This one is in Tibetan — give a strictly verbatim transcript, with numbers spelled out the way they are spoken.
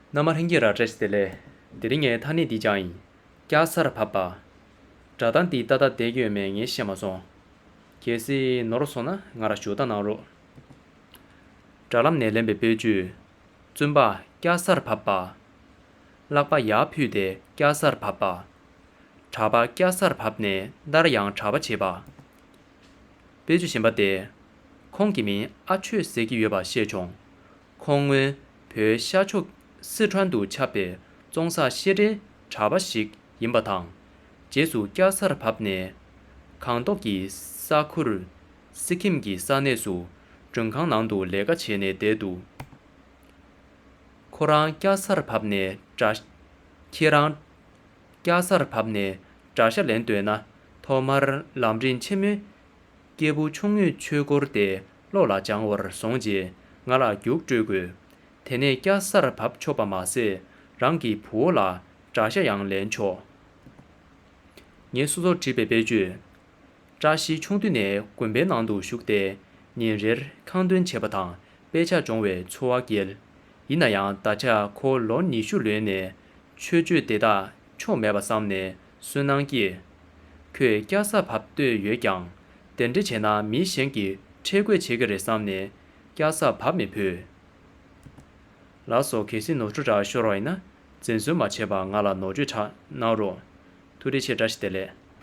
རྣམ་པ་ལྷན་རྒྱས་ར་བཀྲ་ཤིས་བདེ་ལེགས། དེ་རིང་ངས་ཐ་སྙད་འདི་སྦྱངས་ཡིན། སྐྱ་སར་བབས་པ། སྒྲ་གདངས་འདི་ཏག་ཏག་བསྡད་ཀྱི་ཡོད་མེད་ངས་ཤེས་མ་སོང་། གལ་སྲིད་ནོར་སོང་ན་ང་ར་ཞུ་དག་གནང་རོགས། དྲ་ལམ་ནས་ལེན་པའི་དཔེ་བརྗོད། བཙུན་པ་སྐྱ་སར་བབས་པ། ལག་པ་ཡར་ཕུད་དེ་སྐྱ་སར་བབས་པ། གྲྭ་པ་སྐྱ་སར་བབས་ནས་མནྡལ་ཡང་གྲྭ་པ་བྱེད་པ། དཔེ་བརྗོད་གཞན་པ་སྟེ། ཁོང་གི་མིང་ཨ་ཆོས་ཟེར་གྱི་ཡོད་པ་ཤེས་བྱུང་། ཁོང་སྔོན་བོད་ཤར་ཕྱོགས་སི་ཁྲོན་དུ་ཆགས་པའི་ཙོང་ས་བཤད་གྲྭའི་གྲྭ་པ་ཞིག་ཡིན་པ་དང་། རྗེས་སུ་སྐྱ་སར་བབས་ནས་སྒང་ཏོག་གི་ས་ཁུལ་སི་ཁིམ་གྱི་ས་གནས་སུ་མགྲོན་ཁང་ནང་དུ་ལས་ཀ་བྱས་ནས་བསྡད་འདུག་ཁོ་རང་སྐྱ་སར་བབས་ནས་དགྲ། ཁྱེད་རང་སྐྱ་སར་བབས་ནས་དགྲ་ཤ་ལེན་འདོད་ན་ཐོག་མར་ལམ་རིམ་ཆེན་མོའི་སྐྱེས་བུ་ཆུང་ངུའི་ཆོས་སྐོར་དེ་བློ་ལ་སྦྱང་བར་སོང་རྗེས་ང་ལ་རྒྱུགས་སྤྲོད་དགོས། དེ་ནས་སྐྱ་སར་བབས་ཆོག་པ་མ་ཟད་རང་གི་བུ་བོ་ལ་དགྲ་ཤ་ཡང་ལེན་ཆོག་ངས་སོ་སོར་བྲིས་པའི་དཔེ་བརྗོད། བཀྲ་ཤིས་ཆུང་དུས་ནས་དགོན་པའི་ནང་དུ་ཞུགས་ཏེ་ཉིན་རེར་ཁང་འདོན་བྱེད་པ་དང་དཔེ་ཆ་སྦྱོང་བའི་འཚོ་བ་སྐྱེལ། ཡིན་ན་ཡང་ད་ཆ་ཁོ་ལོ་ཉི་ཤུ་ལོན་ནས་ཆོས་སྤྱོད་དེ་དག་ཆོ་མེད་པ་བསམ་ནས་སུན་སྣང་སྐྱེས། ཁོས་སྐྱ་སར་བབས་འདོད་ཡོད་ཀྱང་དེ་འདྲ་བྱས་ན་མི་གཞན་གྱིས་ཁྲེལ་དགོད་བྱེད་ཀྱི་རེད་བསམ་ནས་སྐྱ་སར་བབས་མི་ཕོད། ལགས་སོ། གལ་སྲིད་ནོར་འཁྲུལ་འདྲ་ཤོར་བ་ཡིན་ན་འཛེམ་ཟོན་མ་བྱས་པར་ང་ལ་ནོར་བཅོས་གནང་རོགས། ཐུགས་རྗེ་ཆེ། བཀྲ་ཤིས་བདེ་ལེགས།